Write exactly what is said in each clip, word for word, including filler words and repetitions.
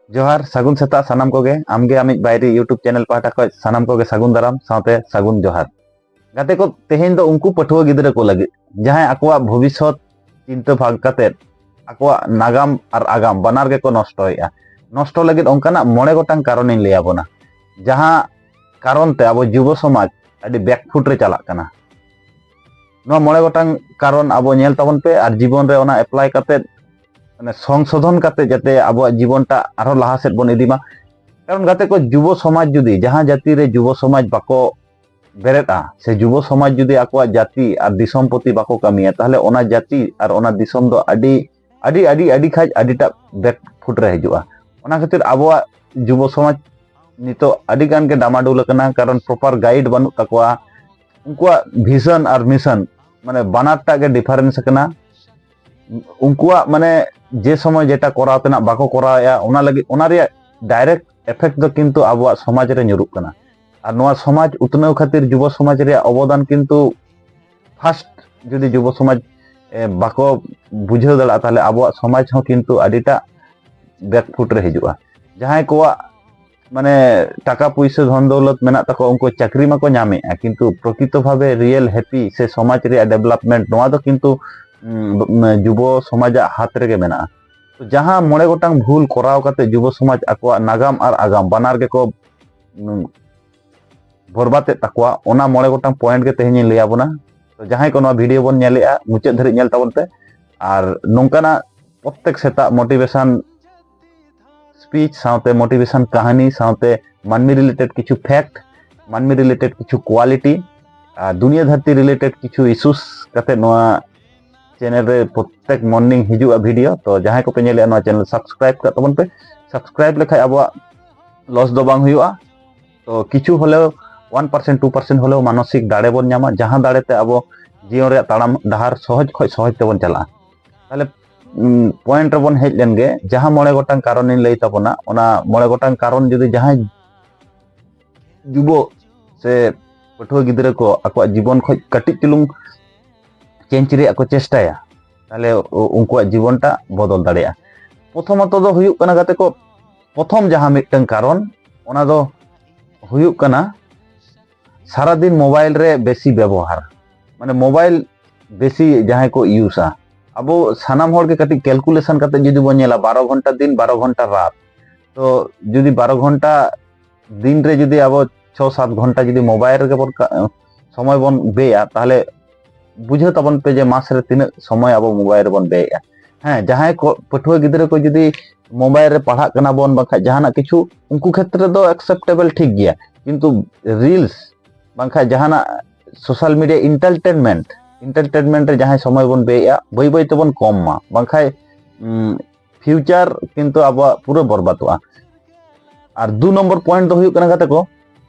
ᱡᱚᱦᱟᱨ, ᱥᱟᱹᱜᱩᱱ ᱥᱮᱛᱟᱜ ᱥᱟᱱᱟᱢ ᱠᱚᱜᱮ᱾ ᱟᱢᱜᱮ ᱟᱢᱤᱡ ᱵᱟᱭᱨᱤ YouTube ᱪᱮᱱᱮᱞ ᱯᱟᱦᱴᱟ ᱠᱷᱚᱱ ᱥᱟᱱᱟᱢ ᱠᱚᱜᱮ ᱥᱟᱹᱜᱩᱱ ᱫᱟᱨᱟᱢ ᱥᱟᱶᱛᱮ ᱥᱟᱹᱜᱩᱱ ᱡᱚᱦᱟᱨ᱾ ᱜᱟᱛᱮ ᱠᱚ, ᱛᱮᱦᱮᱧ ᱫᱚ ᱩᱱᱠᱩ ᱯᱟᱹᱴᱷᱩᱣᱟᱹ ᱜᱤᱫᱽᱨᱟᱹ ᱠᱚ ᱞᱟᱹᱜᱤᱫ ᱡᱟᱦᱟᱸᱭ ᱟᱠᱚᱣᱟᱜ ᱵᱷᱚᱵᱤᱥᱥᱚᱛ ᱪᱤᱱᱛᱟᱹ ᱵᱷᱟᱵᱽ ᱠᱟᱛᱮᱫ ᱟᱠᱚᱣᱟᱜ ᱱᱟᱜᱟᱢ ᱟᱨ ᱟᱜᱟᱢ ᱵᱟᱱᱟᱨ ᱜᱮᱠᱚ ᱱᱚᱥᱴᱚᱭᱮᱫᱼᱟ᱾ ᱱᱚᱥᱴᱚ ᱞᱟᱹᱜᱤᱫ ᱚᱱᱠᱟᱱᱟᱜ ᱢᱚᱬᱮ ᱜᱚᱴᱟᱝ ᱠᱟᱨᱚᱱᱤᱧ ᱞᱟᱹᱭ ᱟᱵᱚᱱᱟ, ᱡᱟᱦᱟᱸ ᱠᱟᱨᱚᱱ ᱛᱮ ᱟᱵᱚ ᱡᱩᱵᱚ ᱥᱚᱢᱟᱡᱽ ᱟᱹᱰᱤ back foot ᱨᱮ ᱪᱟᱞᱟᱜ ᱠᱟᱱᱟ᱾ ᱱᱚᱣᱟ ᱢᱚᱬᱮ ᱜᱚᱴᱟᱝ ᱠᱟᱨᱚᱱ ᱟᱵᱚ ᱧᱮᱞ ᱛᱟᱵᱚᱱ ᱯᱮ ᱟᱨ ᱡᱤᱵᱚᱱ ᱨᱮ ᱚᱱᱟ apply ᱠᱟᱛᱮᱫ, ᱢᱟᱱᱮ ᱥᱚᱝᱥᱳᱫᱷᱚᱱ ᱠᱟᱛᱮᱫ ᱡᱟᱛᱮ ᱟᱵᱚᱣᱟᱜ ᱡᱤᱵᱚᱱᱴᱟᱜ ᱟᱨᱦᱚᱸ ᱞᱟᱦᱟ ᱥᱮᱫ ᱵᱚᱱ ᱤᱫᱤ ᱢᱟ᱾ ᱠᱟᱨᱚᱱ ᱜᱟᱛᱮ ᱠᱚ, ᱡᱩᱵᱚ ᱥᱚᱢᱟᱡᱽ ᱡᱩᱫᱤ, ᱡᱟᱦᱟᱸ ᱡᱟᱹᱛᱤ ᱨᱮ ᱡᱩᱵᱚ ᱥᱚᱢᱟᱡᱽ ᱵᱟᱠᱚ ᱵᱮᱨᱮᱫᱼᱟ ᱥᱮ ᱡᱩᱵᱚ ᱥᱚᱢᱟᱡᱽ ᱡᱩᱫᱤ ᱟᱠᱚᱣᱟᱜ ᱡᱟᱹᱛᱤ ᱟᱨ ᱫᱤᱥᱚᱢ ᱯᱨᱚᱛᱤ ᱵᱟᱠᱚ ᱠᱟᱹᱢᱤᱭᱟ, ᱛᱟᱦᱚᱞᱮ ᱚᱱᱟ ᱡᱟᱹᱛᱤ ᱟᱨ ᱚᱱᱟ ᱫᱤᱥᱚᱢ ᱫᱚ ᱟᱹᱰᱤ ᱟᱹᱰᱤ ᱟᱹᱰᱤ ᱟᱹᱰᱤ ᱠᱷᱟᱡ ᱟᱹᱰᱤᱴᱟᱜ back foot ᱨᱮ ᱦᱤᱡᱩᱜᱼᱟ᱾ ᱚᱱᱟ ᱠᱷᱟᱹᱛᱤᱨ ᱟᱵᱚᱣᱟᱜ ᱡᱩᱵᱚ ᱥᱚᱢᱟᱡᱽ ᱱᱤᱛᱚᱜ ᱟᱹᱰᱤ ᱜᱟᱱ ᱜᱮ ᱰᱟᱢᱟᱰᱩᱞ ᱟᱠᱟᱱᱟ, ᱠᱟᱨᱚᱱ proper guide ᱵᱟᱹᱱᱩᱜ ᱛᱟᱠᱚᱣᱟ᱾ ᱩᱱᱠᱩᱣᱟᱜ vision ᱟᱨ mission, ᱢᱟᱱᱮ ᱵᱟᱱᱟᱨ ᱴᱟᱜ ᱜᱮ difference ᱟᱠᱟᱱᱟ᱾ ᱩᱱᱠᱩᱣᱟᱜ ᱢᱟᱱᱮ ᱡᱮ ᱥᱚᱢᱚᱭ ᱡᱮᱴᱟ ᱠᱚᱨᱟᱣ ᱛᱮᱱᱟᱜ ᱵᱟᱠᱚ ᱠᱚᱨᱟᱣᱮᱫᱼᱟ, ᱚᱱᱟ ᱞᱟᱹᱜᱤᱫ, ᱚᱱᱟ ᱨᱮᱭᱟᱜ direct effect ᱫᱚ ᱠᱤᱱᱛᱩ ᱟᱵᱚᱣᱟᱜ ᱥᱚᱢᱟᱡᱽ ᱨᱮ ᱧᱩᱨᱩᱜ ᱠᱟᱱᱟ᱾ ᱟᱨ ᱱᱚᱣᱟ ᱥᱚᱢᱟᱡᱽ ᱩᱛᱱᱟᱹᱣ ᱠᱷᱟᱹᱛᱤᱨ ᱡᱩᱵᱚ ᱥᱚᱢᱟᱡᱽ ᱨᱮᱭᱟᱜ ᱚᱵᱚᱫᱟᱱ ᱠᱤᱱᱛᱩ first ᱡᱩᱫᱤ ᱡᱩᱵᱚ ᱥᱚᱢᱟᱡᱽ, ᱮ, ᱵᱟᱠᱚ ᱵᱩᱡᱷᱟᱹᱣ ᱫᱟᱲᱮᱭᱟᱜᱼᱟ, ᱛᱟᱦᱚᱞᱮ ᱟᱵᱚᱣᱟᱜ ᱥᱚᱢᱟᱡᱽ ᱦᱚᱸ ᱠᱤᱱᱛᱩ ᱟᱹᱰᱤᱴᱟᱜ back foot ᱨᱮ ᱦᱤᱡᱩᱜᱼᱟ᱾ ᱡᱟᱦᱟᱸᱭ ᱠᱚᱣᱟᱜ ᱢᱟᱱᱮ ᱴᱟᱠᱟ ᱯᱩᱭᱥᱟᱹ ᱫᱷᱚᱱ ᱫᱚᱣᱞᱚᱛ ᱢᱮᱱᱟᱜ ᱛᱟᱠᱚᱣᱟ, ᱩᱱᱠᱩ ᱪᱟᱹᱠᱨᱤ ᱢᱟᱠᱚ ᱧᱟᱢᱮᱫᱼᱟ, ᱠᱤᱱᱛᱩ ᱯᱨᱚᱠᱤᱛᱚ ᱵᱷᱟᱵᱮ real happy ᱥᱮ ᱥᱚᱢᱟᱡᱽ ᱨᱮᱭᱟᱜ development, ᱱᱚᱣᱟ ᱫᱚ ᱠᱤᱱᱛᱩ, ᱩᱢ, ᱡᱩᱵᱚ ᱥᱚᱢᱟᱡᱟᱜ ᱦᱟᱛ ᱨᱮᱜᱮ ᱢᱮᱱᱟᱜᱼᱟ᱾ ᱛᱚ ᱡᱟᱦᱟᱸ ᱢᱚᱬᱮ ᱜᱚᱴᱟᱝ ᱵᱷᱩᱞ ᱠᱚᱨᱟᱣ ᱠᱟᱛᱮ ᱡᱩᱵᱚ ᱥᱚᱢᱟᱡᱽ ᱟᱠᱚᱣᱟᱜ ᱱᱟᱜᱟᱢ ᱟᱨ ᱟᱜᱟᱢ ᱵᱟᱱᱟᱨ ᱜᱮᱠᱚ, ᱩᱢ, ᱵᱚᱨᱵᱟᱫᱮᱫ ᱛᱟᱠᱚᱣᱟ, ᱚᱱᱟ ᱢᱚᱬᱮ ᱜᱚᱴᱟᱝ point ᱜᱮ ᱛᱮᱦᱮᱧ ᱤᱧ ᱞᱟᱹᱭ ᱟᱵᱚᱱᱟ᱾ ᱛᱚ ᱡᱟᱦᱟᱸᱭ ᱠᱚ ᱱᱚᱣᱟ video ᱵᱚᱱ ᱧᱮᱞᱮᱫᱼᱟ, ᱢᱩᱪᱟᱹᱫ ᱫᱷᱟᱹᱨᱤᱡ ᱧᱮᱞ ᱛᱟᱵᱚᱱ ᱯᱮ᱾ ᱟᱨ ᱱᱚᱝᱠᱟᱱᱟᱜ ᱯᱨᱚᱛᱛᱮᱠ ᱥᱮᱛᱟᱜ motivation speech ᱥᱟᱶᱛᱮ motivation ᱠᱟᱹᱦᱱᱤ ᱥᱟᱶᱛᱮ ᱢᱟᱹᱱᱢᱤ related ᱠᱤᱪᱷᱩ fact, ᱢᱟᱹᱱᱢᱤ related ᱠᱤᱪᱷᱩ quality ᱟᱨ ᱫᱩᱱᱤᱭᱟᱹ ᱫᱷᱟᱹᱨᱛᱤ related ᱠᱤᱪᱷᱩ issues ᱠᱟᱛᱮ ᱱᱚᱣᱟ channel ᱨᱮ ᱯᱨᱚᱛᱛᱮᱠ morning ᱦᱤᱡᱩᱜᱼᱟ video᱾ ᱛᱚ ᱡᱟᱦᱟᱸᱭ ᱠᱚᱯᱮ ᱧᱮᱞᱮᱫᱼᱟ, ᱱᱚᱣᱟ channel subscribe ᱠᱟᱜ ᱛᱟᱵᱚᱱ ᱯᱮ᱾ Subscribe ᱞᱮᱠᱷᱟᱡ ᱟᱵᱚᱣᱟᱜ loss ᱫᱚ ᱵᱟᱝ ᱦᱩᱭᱩᱜᱼᱟ᱾ ᱛᱚ ᱠᱤᱪᱷᱩ ᱦᱚᱞᱮᱣ, one percent two percent ᱦᱚᱞᱮᱣ ᱢᱟᱱᱚᱥᱤᱠ ᱫᱟᱲᱮ ᱵᱚᱱ ᱧᱟᱢᱟ, ᱡᱟᱦᱟᱸ ᱫᱟᱲᱮ ᱛᱮ ᱟᱵᱚ ᱡᱤᱭᱚᱱ ᱨᱮᱭᱟᱜ ᱛᱟᱲᱟᱢ ᱰᱟᱦᱟᱨ ᱥᱚᱦᱚᱡ ᱠᱷᱚᱡ ᱥᱚᱦᱚᱡ ᱛᱮᱵᱚᱱ ᱪᱟᱞᱟᱜᱼᱟ᱾ ᱛᱟᱦᱞᱮ, ᱩᱢ, point ᱨᱮᱵᱚᱱ ᱦᱮᱡ ᱞᱮᱱ ᱜᱮ, ᱡᱟᱦᱟᱸ ᱢᱚᱬᱮ ᱜᱚᱴᱟᱝ ᱠᱟᱨᱚᱱᱤᱧ ᱞᱟᱹᱭ ᱛᱟᱵᱚᱱᱟ, ᱚᱱᱟ ᱢᱚᱬᱮ ᱜᱚᱴᱟᱝ ᱠᱟᱨᱚᱱ ᱡᱩᱫᱤ ᱡᱟᱦᱟᱸᱭ ᱡᱩᱵᱚ ᱥᱮ ᱯᱟᱹᱴᱷᱩᱣᱟᱹ ᱜᱤᱫᱽᱨᱟᱹ ᱠᱚ ᱟᱠᱚᱣᱟᱜ ᱡᱤᱵᱚᱱ ᱠᱷᱚᱡ ᱠᱟᱹᱴᱤᱡ ᱪᱩᱞᱩᱝ change ᱨᱮᱭᱟᱜ ᱠᱚ ᱪᱮᱥᱴᱟᱭᱟ, ᱛᱟᱦᱞᱮ ᱩ-, ᱩᱱᱠᱩᱣᱟᱜ ᱡᱤᱵᱚᱱᱴᱟᱜ ᱵᱚᱫᱚᱞ ᱫᱟᱲᱮᱭᱟᱜᱼᱟ᱾ ᱯᱨᱚᱛᱷᱚᱢᱚᱛᱚ ᱫᱚ ᱦᱩᱭᱩᱜ ᱠᱟᱱᱟ, ᱜᱟᱛᱮ ᱠᱚ, ᱯᱨᱚᱛᱷᱚᱢ ᱡᱟᱦᱟᱸ ᱢᱤᱫᱴᱟᱝ ᱠᱟᱨᱚᱱ, ᱚᱱᱟ ᱫᱚ ᱦᱩᱭᱩᱜ ᱠᱟᱱᱟ ᱥᱟᱨᱟᱫᱤᱱ ᱢᱳᱵᱟᱭᱤᱞ ᱨᱮ ᱵᱮᱥᱤ ᱵᱮᱵᱚᱦᱟᱨ, ᱢᱟᱱᱮ ᱢᱳᱵᱟᱭᱤᱞ ᱵᱮᱥᱤ ᱡᱟᱦᱟᱸᱭ ᱠᱚ ᱤᱭᱩᱡᱟ᱾ ᱟᱵᱚ ᱥᱟᱱᱟᱢ ᱦᱚᱲ ᱜᱮ ᱠᱟᱹᱴᱤᱡ ᱠᱮᱞᱠᱩᱞᱮᱥᱚᱱ ᱠᱟᱛᱮ ᱡᱩᱫᱤ ᱵᱚᱱ ᱧᱮᱞᱟ, ᱵᱟᱨᱚ ᱜᱷᱚᱱᱴᱟ ᱫᱤᱱ, ᱵᱟᱨᱚ ᱜᱷᱚᱱᱴᱟ ᱨᱟᱛ, ᱛᱚ ᱡᱩᱫᱤ ᱵᱟᱨᱚ ᱜᱷᱚᱱᱴᱟ ᱫᱤᱱ ᱨᱮ ᱡᱩᱫᱤ ᱟᱵᱚ ᱪᱷᱚ ᱥᱟᱛ ᱜᱷᱚᱱᱴᱟ ᱡᱩᱫᱤ ᱢᱳᱵᱟᱭᱤᱞ ᱨᱮᱜᱮ ᱵᱚᱱ ᱠᱟ-, ᱥᱚᱢᱚᱭ ᱵᱚᱱ ᱵᱮᱭᱟ, ᱛᱟᱦᱚᱞᱮ ᱵᱩᱡᱷᱟᱹᱣ ᱛᱟᱵᱚᱱ ᱯᱮ ᱡᱮ ᱢᱟᱥ ᱨᱮ ᱛᱤᱱᱟᱹᱜ ᱥᱚᱢᱚᱭ ᱟᱵᱚ ᱢᱳᱵᱟᱭᱤᱞ ᱨᱮᱵᱚᱱ ᱵᱮᱭᱮᱜᱼᱟ᱾ ᱦᱮᱸ, ᱡᱟᱦᱟᱸᱭ ᱠᱚ ᱯᱟᱹᱴᱷᱩᱣᱟᱹ ᱜᱤᱫᱽᱨᱟᱹ ᱠᱚ ᱡᱩᱫᱤ ᱢᱳᱵᱟᱭᱤᱞ ᱨᱮ ᱯᱟᱲᱦᱟᱜ ᱠᱟᱱᱟ ᱵᱚᱱ, ᱵᱟᱝᱠᱷᱟᱱ ᱡᱟᱦᱟᱱᱟᱜ ᱠᱤᱪᱷᱩ, ᱩᱱᱠᱩ ᱠᱷᱮᱛᱨᱮ ᱫᱚ ᱮᱠᱥᱮᱯᱴᱮᱵᱚᱞ ᱴᱷᱤᱠ ᱜᱮᱭᱟ, ᱠᱤᱱᱛᱩ ᱨᱤᱞᱥ ᱵᱟᱝᱠᱷᱟᱱ ᱡᱟᱦᱟᱱᱟᱜ ᱥᱳᱥᱟᱞ ᱢᱤᱰᱤᱭᱟ ᱮᱱᱴᱟᱨᱴᱮᱱᱢᱮᱱᱴ, ᱮᱱᱴᱟᱨᱴᱮᱱᱢᱮᱱᱴ ᱨᱮ ᱡᱟᱦᱟᱸᱭ ᱥᱚᱢᱚᱭ ᱵᱚᱱ ᱵᱮᱭᱮᱜᱼᱟ, ᱵᱟᱹᱭ ᱵᱟᱹᱭ ᱛᱮᱵᱚᱱ ᱠᱚᱢ ᱢᱟ, ᱵᱟᱝᱠᱷᱟᱱ ᱯᱷᱤᱭᱩᱪᱟᱨ ᱠᱤᱱᱛᱩ ᱟᱵᱚᱣᱟᱜ ᱯᱩᱨᱟᱹ ᱵᱚᱨᱵᱟᱫᱚᱜᱼᱟ᱾ ᱟᱨ ᱫᱩ ᱱᱚᱢᱵᱚᱨ ᱯᱚᱭᱮᱱᱴ ᱫᱚ ᱦᱩᱭᱩᱜ ᱠᱟᱱᱟ, ᱜᱟᱛᱮ ᱠᱚ,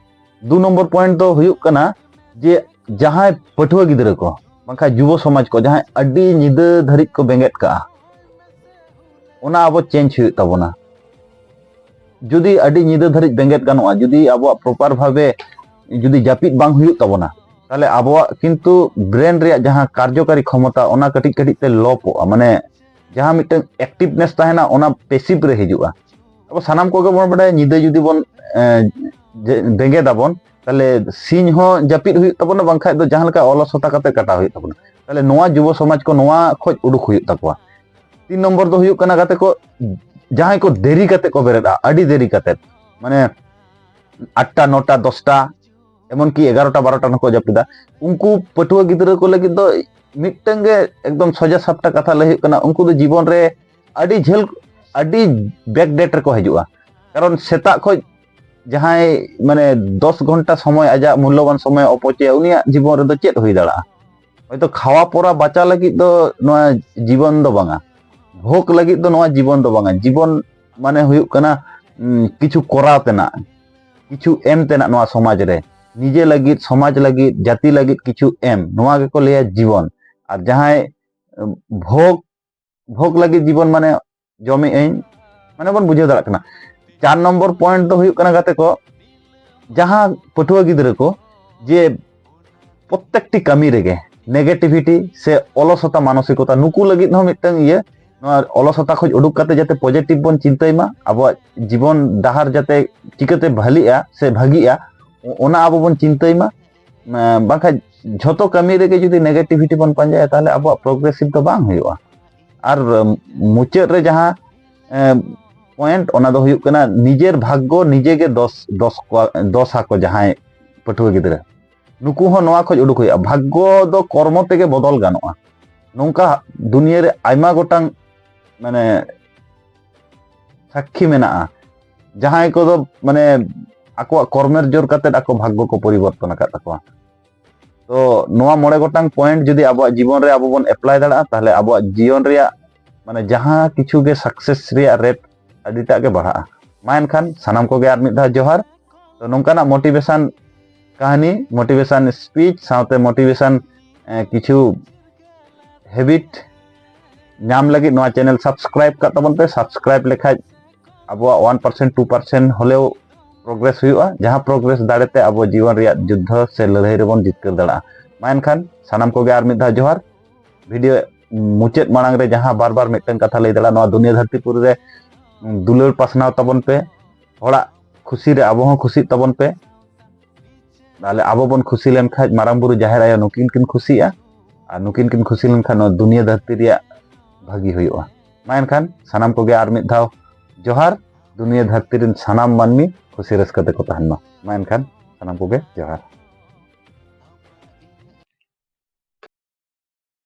ᱫᱩ ᱱᱚᱢᱵᱚᱨ ᱯᱚᱭᱮᱱᱴ ᱫᱚ ᱦᱩᱭᱩᱜ ᱠᱟᱱᱟ ᱡᱮ ᱡᱟᱦᱟᱸᱭ ᱯᱟᱹᱴᱷᱩᱣᱟᱹ ᱜᱤᱫᱽᱨᱟᱹ ᱠᱚ ᱵᱟᱝᱠᱷᱟᱱ ᱡᱩᱵᱚ ᱥᱚᱢᱟᱡᱽ ᱠᱚ ᱡᱟᱦᱟᱸᱭ ᱟᱹᱰᱤ ᱧᱤᱫᱟᱹ ᱫᱷᱟᱹᱨᱤᱡ ᱠᱚ ᱵᱮᱸᱜᱮᱫ ᱠᱟᱜᱼᱟ, ᱚᱱᱟ ᱟᱵᱚ ᱪᱮᱧᱡᱽ ᱦᱩᱭᱩᱜ ᱛᱟᱵᱚᱱᱟ᱾ ᱡᱩᱫᱤ ᱟᱹᱰᱤ ᱧᱤᱫᱟᱹ ᱫᱷᱟᱹᱨᱤᱡ ᱵᱮᱸᱜᱮᱫ ᱜᱟᱱᱚᱜᱼᱟ, ᱡᱩᱫᱤ ᱟᱵᱚᱣᱟᱜ ᱯᱨᱚᱯᱟᱨ ᱵᱷᱟᱵᱮ ᱡᱩᱫᱤ ᱡᱟᱹᱯᱤᱫ ᱵᱟᱝ ᱦᱩᱭᱩᱜ ᱛᱟᱵᱚᱱᱟ, ᱛᱟᱦᱚᱞᱮ ᱟᱵᱚᱣᱟᱜ ᱠᱤᱱᱛᱩ ᱵᱨᱮᱱ ᱨᱮᱭᱟᱜ ᱡᱟᱦᱟᱸ ᱠᱟᱨᱡᱚᱠᱟᱨᱤ ᱠᱷᱚᱢᱚᱛᱟ, ᱚᱱᱟ ᱠᱟᱹᱴᱤᱡ ᱠᱟᱹᱴᱤᱡ ᱛᱮ ᱞᱚᱯᱚᱜᱼᱟ, ᱢᱟᱱᱮ ᱡᱟᱦᱟᱸ ᱢᱤᱫᱴᱟᱝ ᱮᱠᱴᱤᱵᱷᱱᱮᱥ ᱛᱟᱦᱮᱱᱟ, ᱚᱱᱟ ᱯᱮᱥᱤᱵᱷ ᱨᱮ ᱦᱤᱡᱩᱜᱼᱟ᱾ ᱟᱵᱚ ᱥᱟᱱᱟᱢ ᱠᱚᱜᱮ ᱵᱚᱱ ᱵᱟᱰᱟᱭᱟ, ᱧᱤᱫᱟᱹ ᱡᱩᱫᱤ ᱵᱚᱱ, ᱮ, ᱡᱮ-, ᱵᱮᱸᱜᱮᱫᱟᱵᱚᱱ, ᱛᱟᱦᱚᱞᱮ ᱥᱤᱧ ᱦᱚᱸ ᱡᱟᱹᱯᱤᱫ ᱦᱩᱭᱩᱜ ᱛᱟᱵᱚᱱᱟ, ᱵᱟᱝᱠᱷᱟᱡ ᱫᱚ ᱡᱟᱦᱟᱸ ᱞᱮᱠᱟ ᱚᱞᱚᱥᱚᱛᱟ ᱠᱟᱛᱮ ᱠᱟᱴᱟᱣ ᱦᱩᱭᱩᱜ ᱛᱟᱵᱚᱱᱟ᱾ ᱛᱟᱦᱚᱞᱮ ᱱᱚᱣᱟ ᱡᱩᱵᱚ ᱥᱚᱢᱟᱡᱽ ᱠᱚ ᱱᱚᱣᱟ ᱠᱷᱚᱡ ᱩᱰᱩᱠ ᱦᱩᱭᱩᱜ ᱛᱟᱠᱚᱣᱟ᱾ ᱛᱤᱱ ᱱᱚᱢᱵᱚᱨ ᱫᱚ ᱦᱩᱭᱩᱜ ᱠᱟᱱᱟ, ᱜᱟᱛᱮ ᱠᱚ, ᱡᱟᱦᱟᱸᱭ ᱠᱚ ᱫᱮᱨᱤ ᱠᱟᱛᱮ ᱠᱚ ᱵᱮᱨᱮᱫᱼᱟ, ᱟᱹᱰᱤ ᱫᱮᱨᱤ ᱠᱟᱛᱮ, ᱢᱟᱱᱮ ᱟᱴᱴᱟ, ᱱᱚᱴᱟ, ᱫᱚᱥᱴᱟ, ᱮᱢᱚᱱᱠᱤ ᱮᱜᱟᱨᱚᱴᱟ, ᱵᱟᱨᱚᱴᱟ ᱦᱚᱸᱠᱚ ᱡᱟᱹᱯᱤᱫᱟ᱾ ᱩᱱᱠᱩ ᱯᱟᱹᱴᱷᱩᱣᱟᱹ ᱜᱤᱫᱽᱨᱟᱹ ᱠᱚ ᱞᱟᱹᱜᱤᱫ ᱫᱚ ᱢᱤᱫᱴᱟᱝ ᱜᱮ ᱮᱠᱫᱚᱢ ᱥᱚᱡᱟ ᱥᱟᱯᱴᱟ ᱠᱟᱛᱷᱟ ᱞᱟᱹᱭ ᱦᱩᱭᱩᱜ ᱠᱟᱱᱟ, ᱩᱱᱠᱩ ᱫᱚ ᱡᱤᱵᱚᱱ ᱨᱮ ᱟᱹᱰᱤ ᱡᱷᱟᱹᱞ, ᱟᱹᱰᱤ ᱵᱮᱠᱰᱮᱴ ᱨᱮᱠᱚ ᱦᱤᱡᱩᱜᱼᱟ᱾ ᱠᱟᱨᱚᱱ ᱥᱮᱛᱟᱜ ᱠᱷᱚᱡ ᱡᱟᱦᱟᱸᱭ ᱢᱟᱱᱮ ᱫᱚᱥ ᱜᱷᱚᱱᱴᱟ ᱥᱚᱢᱚᱭ, ᱟᱡᱟᱜ ᱢᱩᱞᱞᱚᱵᱟᱱ ᱥᱚᱢᱚᱭ ᱚᱯᱚᱪᱚᱭᱟ, ᱩᱱᱤᱭᱟᱜ ᱡᱤᱵᱚᱱ ᱨᱮᱫᱚ ᱪᱮᱫ ᱦᱩᱭ ᱫᱟᱲᱮᱭᱟᱜᱼᱟ? ᱦᱚᱭᱛᱚ ᱠᱷᱟᱣᱟ ᱯᱚᱨᱟ ᱵᱟᱸᱪᱟ ᱞᱟᱹᱜᱤᱫ ᱫᱚ ᱱᱚᱣᱟ ᱡᱤᱵᱚᱱ ᱫᱚ ᱵᱟᱝᱟ, ᱵᱷᱳᱜᱽ ᱞᱟᱹᱜᱤᱫ ᱫᱚ ᱱᱚᱣᱟ ᱡᱤᱵᱚᱱ ᱫᱚ ᱵᱟᱝᱟ᱾ ᱡᱤᱵᱚᱱ ᱢᱟᱱᱮ ᱦᱩᱭᱩᱜ ᱠᱟᱱᱟ, ᱩᱸ, ᱠᱤᱪᱷᱩ ᱠᱚᱨᱟᱣ ᱛᱮᱱᱟᱜ, ᱠᱤᱪᱷᱩ ᱮᱢ ᱛᱮᱱᱟᱜ ᱱᱚᱣᱟ ᱥᱚᱢᱟᱡᱽ ᱨᱮ, ᱱᱤᱡᱮ ᱞᱟᱹᱜᱤᱫ, ᱥᱚᱢᱟᱡᱽ ᱞᱟᱹᱜᱤᱫ, ᱡᱟᱹᱛᱤ ᱞᱟᱹᱜᱤᱫ ᱠᱤᱪᱷᱩ ᱮᱢ, ᱱᱚᱣᱟ ᱜᱮᱠᱚ ᱞᱟᱹᱭᱟ ᱡᱤᱵᱚᱱ᱾ ᱟᱨ ᱡᱟᱦᱟᱸᱭ, ᱩᱸ, ᱵᱷᱳᱜᱽ, ᱵᱷᱳᱜᱽ ᱞᱟᱹᱜᱤᱫ ᱡᱤᱵᱚᱱ ᱢᱟᱱᱮ ᱡᱚᱢᱮᱜ ᱟᱹᱧ, ᱢᱟᱱᱮ ᱵᱚᱱ ᱵᱩᱡᱷᱟᱹᱣ ᱫᱟᱲᱮᱭᱟᱜ ᱠᱟᱱᱟ᱾ ᱪᱟᱨ ᱱᱚᱢᱵᱚᱨ ᱯᱚᱭᱮᱱᱴ ᱫᱚ ᱦᱩᱭᱩᱜ ᱠᱟᱱᱟ, ᱜᱟᱛᱮ ᱠᱚ, ᱡᱟᱦᱟᱸ ᱯᱟᱹᱴᱷᱩᱣᱟᱹ ᱜᱤᱫᱽᱨᱟᱹ ᱠᱚ ᱡᱮ ᱯᱨᱚᱛᱛᱮᱠᱴᱤ ᱠᱟᱹᱢᱤ ᱨᱮᱜᱮ ᱱᱮᱜᱮᱴᱤᱵᱷᱤᱴᱤ ᱥᱮ ᱚᱞᱚᱥᱚᱛᱟ ᱢᱟᱱᱚᱥᱤᱠᱚᱛᱟ, ᱱᱩᱠᱩ ᱞᱟᱹᱜᱤᱫ ᱦᱚᱸ ᱢᱤᱫᱴᱟᱝ ᱤᱭᱟᱹ, ᱱᱚᱣᱟ ᱚᱞᱚᱥᱚᱛᱟ ᱠᱷᱚᱱ ᱩᱰᱩᱠ ᱠᱟᱛᱮ ᱡᱟᱛᱮ ᱯᱚᱡᱤᱴᱤᱵᱷ ᱵᱚᱱ ᱪᱤᱱᱛᱟᱹᱭ ᱢᱟ, ᱟᱵᱚᱣᱟᱜ ᱡᱤᱵᱚᱱ ᱰᱟᱦᱟᱨ ᱡᱟᱛᱮ ᱪᱤᱠᱟᱹᱛᱮ ᱵᱷᱟᱹᱞᱤᱜᱼᱟ ᱥᱮ ᱵᱷᱟᱹᱜᱤᱜᱼᱟ, ᱚ- ᱚᱱᱟ ᱟᱵᱚ ᱵᱚᱱ ᱪᱤᱱᱛᱟᱹᱭ ᱢᱟ᱾ ᱮᱸ, ᱵᱟᱝᱠᱷᱟᱱ ᱡᱷᱚᱛᱚ ᱠᱟᱹᱢᱤ ᱨᱮᱜᱮ ᱡᱩᱫᱤ ᱱᱮᱜᱮᱴᱤᱵᱷᱤᱴᱤ ᱵᱚᱱ ᱯᱟᱸᱡᱟᱭᱟ, ᱛᱟᱦᱚᱞᱮ ᱟᱵᱚᱣᱟᱜ ᱯᱨᱳᱜᱨᱮᱥᱤᱵᱷ ᱫᱚ ᱵᱟᱝ ᱦᱩᱭᱩᱜᱼᱟ᱾ ᱟᱨ ᱩᱢ, ᱢᱩᱪᱟᱹᱫ ᱨᱮ ᱡᱟᱦᱟᱸ ᱯᱚᱭᱮᱱᱴ, ᱚᱱᱟ ᱫᱚ ᱦᱩᱭᱩᱜ ᱠᱟᱱᱟ ᱱᱤᱡᱮᱨ ᱵᱷᱟᱜᱽᱜᱚ ᱱᱤᱡᱮ ᱜᱮ ᱫᱚᱥ ᱫᱚᱥ ᱠᱚᱣᱟ, ᱫᱚᱥ ᱟᱠᱚ ᱡᱟᱦᱟᱸᱭ ᱯᱟᱹᱴᱷᱩᱣᱟᱹ ᱜᱤᱫᱽᱨᱟᱹ, ᱱᱩᱠᱩ ᱦᱚᱸ ᱱᱚᱣᱟ ᱠᱷᱚᱱ ᱩᱰᱩᱠ ᱦᱩᱭᱩᱜᱼᱟ᱾ ᱵᱷᱟᱜᱽᱜᱚ ᱫᱚ ᱠᱚᱨᱢᱚ ᱛᱮᱜᱮ ᱵᱚᱫᱚᱞ ᱜᱟᱱᱚᱜᱼᱟ᱾ ᱱᱚᱝᱠᱟ ᱫᱩᱱᱤᱭᱟᱹ ᱨᱮ ᱟᱭᱢᱟ ᱜᱚᱴᱟᱝ ᱢᱟᱱᱮ ᱥᱟᱹᱠᱷᱤ ᱢᱮᱱᱟᱜᱼᱟ, ᱡᱟᱦᱟᱸᱭ ᱠᱚᱫᱚ ᱢᱟᱱᱮ ᱟᱠᱚᱣᱟᱜ ᱠᱚᱨᱢᱮᱨ ᱡᱳᱨ ᱠᱟᱛᱮ ᱟᱠᱚ ᱵᱷᱟᱜᱽᱜᱚ ᱠᱚ ᱯᱚᱨᱤᱵᱚᱨᱛᱚᱱ ᱟᱠᱟᱫ ᱛᱟᱠᱚᱣᱟ᱾ ᱛᱚ ᱱᱚᱣᱟ ᱢᱚᱬᱮ ᱜᱚᱴᱟᱝ ᱯᱚᱭᱮᱱᱴ ᱡᱩᱫᱤ ᱟᱵᱚᱣᱟᱜ ᱡᱤᱵᱚᱱ ᱨᱮ ᱟᱵᱚ ᱵᱚᱱ ᱮᱯᱞᱟᱭ ᱫᱟᱲᱮᱭᱟᱜᱼᱟ, ᱛᱟᱦᱚᱞᱮ ᱟᱵᱚᱣᱟᱜ ᱡᱤᱭᱚᱱ ᱨᱮᱭᱟᱜ ᱢᱟᱱᱮ ᱡᱟᱦᱟᱸ ᱠᱤᱪᱷᱩ ᱜᱮ ᱥᱟᱠᱥᱮᱥ ᱨᱮᱭᱟᱜ ᱨᱮᱴ ᱟᱹᱰᱤᱴᱟᱜ ᱜᱮ ᱵᱟᱲᱦᱟᱜᱼᱟ᱾ ᱢᱟ ᱮᱱᱠᱷᱟᱱ ᱥᱟᱱᱟᱢ ᱠᱚᱜᱮ ᱟᱨ ᱢᱤᱫ ᱫᱷᱟᱣ ᱡᱚᱦᱟᱨ᱾ ᱛᱚ ᱱᱚᱝᱠᱟᱱᱟᱜ ᱢᱳᱴᱤᱵᱷᱮᱥᱚᱱ ᱠᱟᱹᱦᱱᱤ, ᱢᱳᱴᱤᱵᱷᱮᱥᱚᱱ ᱥᱯᱤᱪ ᱥᱟᱶᱛᱮ ᱢᱳᱴᱤᱵᱷᱮᱥᱚᱱ ᱠᱤᱪᱷᱩ ᱦᱮᱵᱤᱴ ᱧᱟᱢ ᱞᱟᱹᱜᱤᱫ ᱱᱚᱣᱟ ᱪᱮᱱᱮᱞ ᱥᱟᱵᱥᱠᱨᱟᱭᱤᱵ ᱠᱟᱜ ᱛᱟᱵᱚᱱ ᱯᱮ᱾ ᱥᱟᱵᱥᱠᱨᱟᱭᱤᱵ ᱞᱮᱠᱷᱟᱡ ᱟᱵᱚᱣᱟᱜ ᱚᱣᱟᱱ ᱯᱟᱨᱥᱮᱱᱴ ᱴᱩ ᱯᱟᱨᱥᱮᱱᱴ ᱦᱚᱞᱮᱣ ᱯᱨᱳᱜᱨᱮᱥ ᱦᱩᱭᱩᱜᱼᱟ, ᱡᱟᱦᱟᱸ ᱯᱨᱳᱜᱨᱮᱥ ᱫᱟᱲᱮᱛᱮ ᱟᱵᱚ ᱡᱤᱭᱚᱱ ᱨᱮᱭᱟᱜ ᱡᱩᱫᱽᱫᱷᱚ ᱥᱮ ᱞᱟᱹᱲᱦᱟᱹᱭ ᱨᱮᱵᱚᱱ ᱡᱤᱛᱠᱟᱹᱨ ᱫᱟᱲᱮᱭᱟᱜᱼᱟ᱾ ᱢᱟ ᱮᱱᱠᱷᱟᱱ ᱥᱟᱱᱟᱢ ᱠᱚᱜᱮ ᱟᱨ ᱢᱤᱫ ᱫᱷᱟᱣ ᱡᱚᱦᱟᱨ᱾ ᱵᱷᱤᱰᱤᱭᱳ ᱢᱩᱪᱟᱹᱫ ᱢᱟᱲᱟᱝ ᱨᱮ ᱡᱟᱦᱟᱸ ᱵᱟᱨ ᱵᱟᱨ ᱢᱤᱫᱴᱟᱝ ᱠᱟᱛᱷᱟ ᱞᱟᱹᱭ ᱫᱟᱲᱮᱭᱟᱜᱼᱟ, ᱱᱚᱣᱟ ᱫᱩᱱᱤᱭᱟᱹ ᱫᱷᱟᱹᱨᱛᱤ ᱯᱩᱨᱤ ᱨᱮ ᱫᱩᱞᱟᱹᱲ ᱯᱟᱥᱱᱟᱣ ᱛᱟᱵᱚᱱ ᱯᱮ, ᱦᱚᱲᱟᱜ ᱠᱷᱩᱥᱤ ᱨᱮ ᱟᱵᱚ ᱦᱚᱸ ᱠᱷᱩᱥᱤᱜ ᱛᱟᱵᱚᱱ ᱯᱮ᱾ ᱛᱟᱦᱞᱮ ᱟᱵᱚ ᱵᱚᱱ ᱠᱷᱩᱥᱤ ᱞᱮᱱᱠᱷᱟᱡ ᱢᱟᱨᱟᱝ ᱵᱩᱨᱩ ᱡᱟᱦᱮᱨ ᱟᱭᱳ ᱱᱩᱠᱤᱱ ᱠᱤᱱ ᱠᱷᱩᱥᱤᱜᱼᱟ, ᱟᱨ ᱱᱩᱠᱤᱱ ᱠᱤᱱ ᱠᱷᱩᱥᱤ ᱞᱮᱱᱠᱷᱟᱱ ᱱᱚᱣᱟ ᱫᱩᱱᱤᱭᱟᱹ ᱫᱷᱟᱹᱨᱛᱤ ᱨᱮᱭᱟᱜ ᱵᱷᱟᱹᱜᱤ ᱦᱩᱭᱩᱜᱼᱟ᱾ ᱢᱟ ᱮᱱᱠᱷᱟᱱ ᱥᱟᱱᱟᱢ ᱠᱚᱜᱮ ᱟᱨ ᱢᱤᱫ ᱫᱷᱟᱣ ᱡᱚᱦᱟᱨ᱾ ᱫᱩᱱᱤᱭᱟᱹ ᱫᱷᱟᱹᱨᱛᱤ ᱨᱮᱱ ᱥᱟᱱᱟᱢ ᱢᱟᱹᱱᱢᱤ ᱠᱷᱩᱥᱤ ᱨᱟᱹᱥᱠᱟᱹ ᱛᱮᱠᱚ ᱛᱟᱦᱮᱱ ᱢᱟ᱾ ᱢᱟ ᱮᱱᱠᱷᱟᱱ ᱥᱟᱱᱟᱢ ᱠᱚᱜᱮ ᱡᱚᱦᱟᱨ᱾